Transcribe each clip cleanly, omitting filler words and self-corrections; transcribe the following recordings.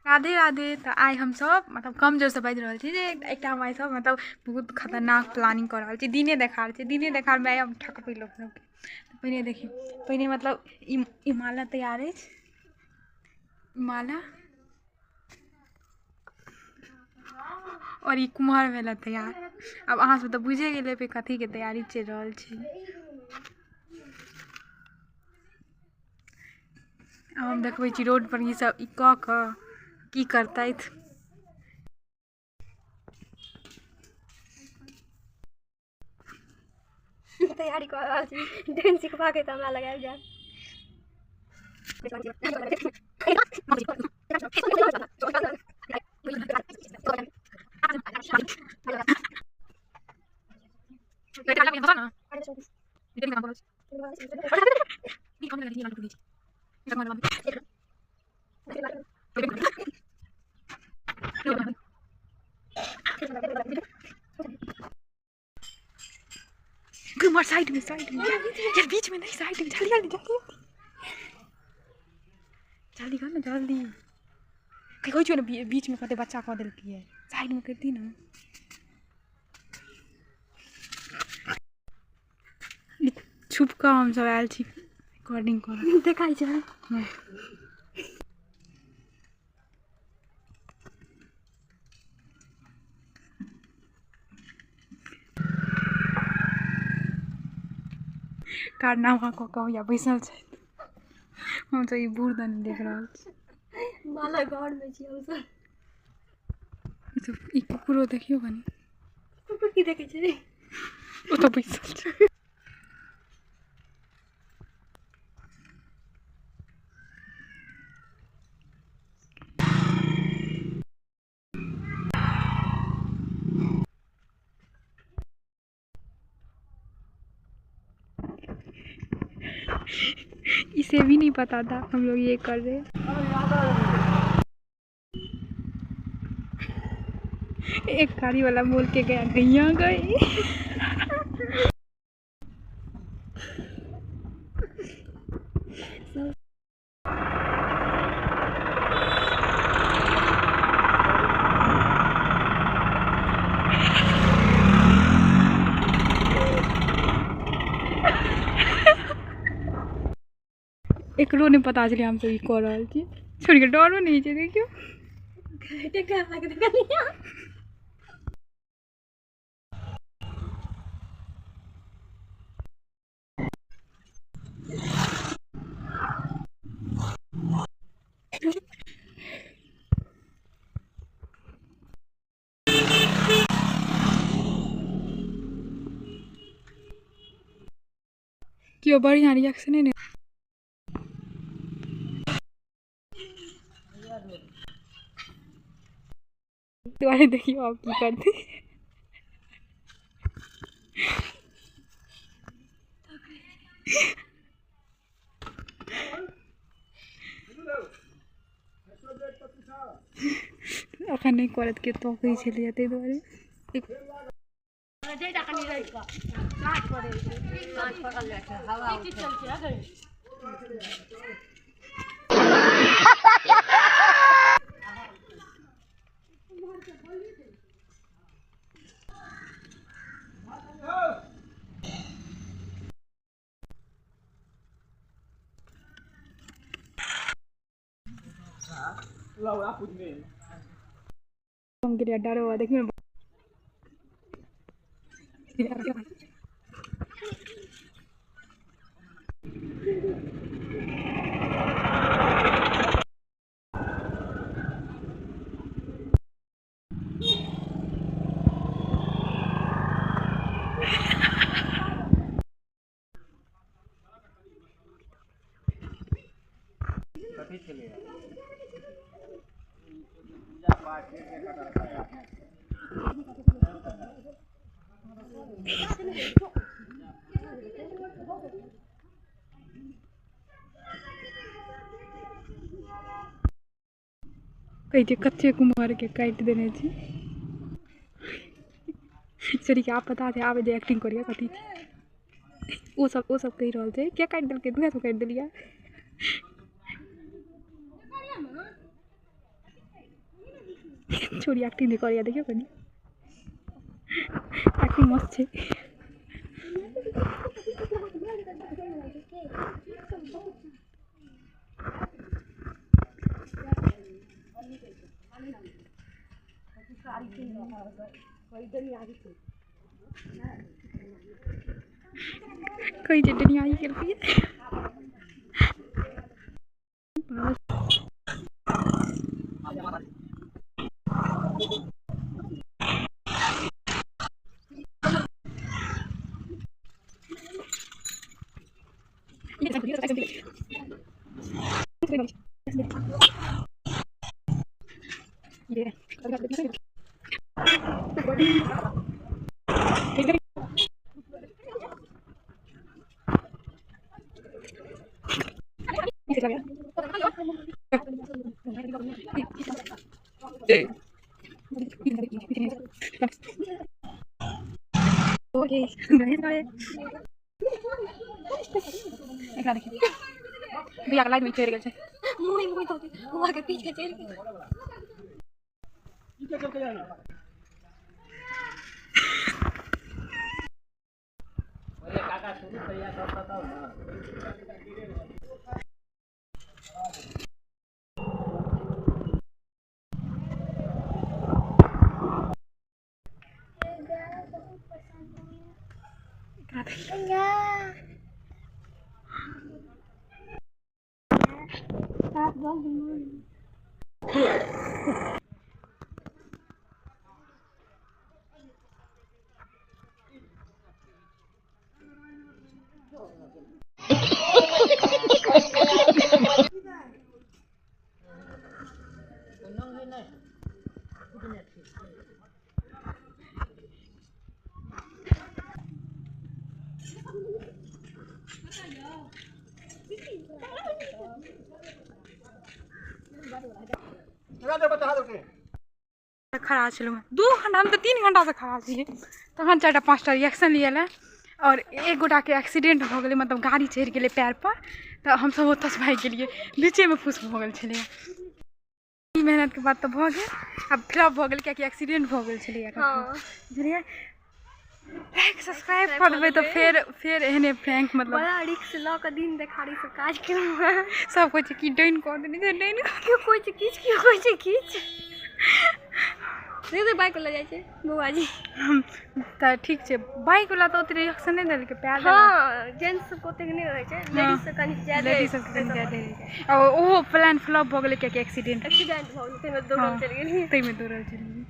राधे राधे। तऽ आइ हमसब मतलब कम जोरसँ बाजि रहल छी जे एकटा हम आइ सब मतलब बहुत खतरनाक प्लानिंग कऽ रहल छी। दिने देखार छै, दिने देखारमे आइ हम ठकबै लोक सबके। पहिने देखियौ, पहिने मतलब ई ई माला तैयार अछि, माला और ई कुम्हर भेलै तैयार। आब अहाँ सब तऽ बुझे गेल हेबै कथीके तैयारी चलि रहल छै। आब हम देखबै छी रोड पर ई सब ई कऽ कऽ की करतथि। तैयारी कऽ रहल छी डांस सिखबाक अइ तऽ हमरा लग आबि जायब। कुमार साइड में, साइड में यार, बीच में नहीं, साइड में। जल्दी जल्दी जल्दी जल्दी कर ना, जल्दी। की कहै छियौ ने, बीच में कते बच्चा कऽ देलकै, साइड में करती ना। छुप कऽ हमसब आयल छी रिकॉर्डिंग करऽ। देखाइ छै? हँ। कारनामा कऽ कऽ या बैसल छथि। हमसब ई बूढ़ दने देख रहल छी। माला घरमे छी हमसब। ई कुकुरो देखियौ कनि। कुकुर की देखै छै? ओतऽ बैसल छै। इसे भी नहीं पता था हम लोग ये कर रहे हैं। एक गाड़ी वाला बोल के गया गैया गई। एकरो नहि पता छलै हमसब ई कऽ रहल छी। छोड़ि के डरो नहि छै, देखियौ। केओ बढ़िआँ रिएक्शने नहि दुआरे। देखियौ आब की करतै। अखन नहि करत, के तकै छलैया ताहि दुआरे। हम गेलियै डरो, देखियौ ने। कहै छै कच्चे कुम्हरके काटि देने छी। सॉरी, आब पता छै, आब जे एक्टिंग करियै कथी छै। ओ सब कहि रहल छै किया काटि देलकै, तू सब काटि देलियै। छोरी एक्टिंग जे करैया देखियौ कनी एक्टिंग मस्त छै। कहै छै डनियाही केलकै। एकरा देखियौ, भैया के लाइट में चढ़ि गेल छै। मुँह मुँह तो हुआ के पीछे चलि गेल। एकरा देखियौ। खड़ा छलहुँ 2 घंटा, हम तऽ 3 घंटासँ खड़ा छियै। तखन 4टा 5टा रिएक्शन लिअ लए और एक गोटाके एक्सीडेंट भऽ गेलै, मतलब गाड़ी चढ़ि गेलै पैर पर, तऽ हमसब ओतऽसँ भागि गेलियै, बीचेमे फूस भऽ गेल छलैया। ई मेहनतके बाद तऽ भऽ गेल, आब फ्लॉप भऽ गेल कियाकि एक्सीडेंट भऽ गेल छलैया। बुझलियै? लाइक सब्सक्राइब कऽ देबै तऽ फेर एहने प्रैंक, मतलब बड़ा रिक्स लऽ कऽ दिन देखारी सब काज केलहुँ। सब कहै छै कि डाइन कऽ देने छै, डाइन। केओ कहै छै किछु, केओ कहै छै किछु। देखियौ बाइक वाला जाइ छै बौआ जी। तऽ ठीक छै, बाइक वाला तऽ ओते रिएक्शन नहि देलकै पैर। हँ, जेंट्स सबके ओतेक नहि रहै छै, लेडीज सब कनि ज्यादा। लेडीज सबके कनि ज्यादा रहै छै। आ ओहो प्लान फ्लॉप भऽ गेलै कियाकि एक्सीडेंट भऽ गेलै, ताहिमे दौड़ल चलि गेलियै। ताहिमे दौड़ल चलि गेलियै।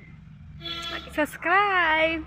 सब्सक्राइब।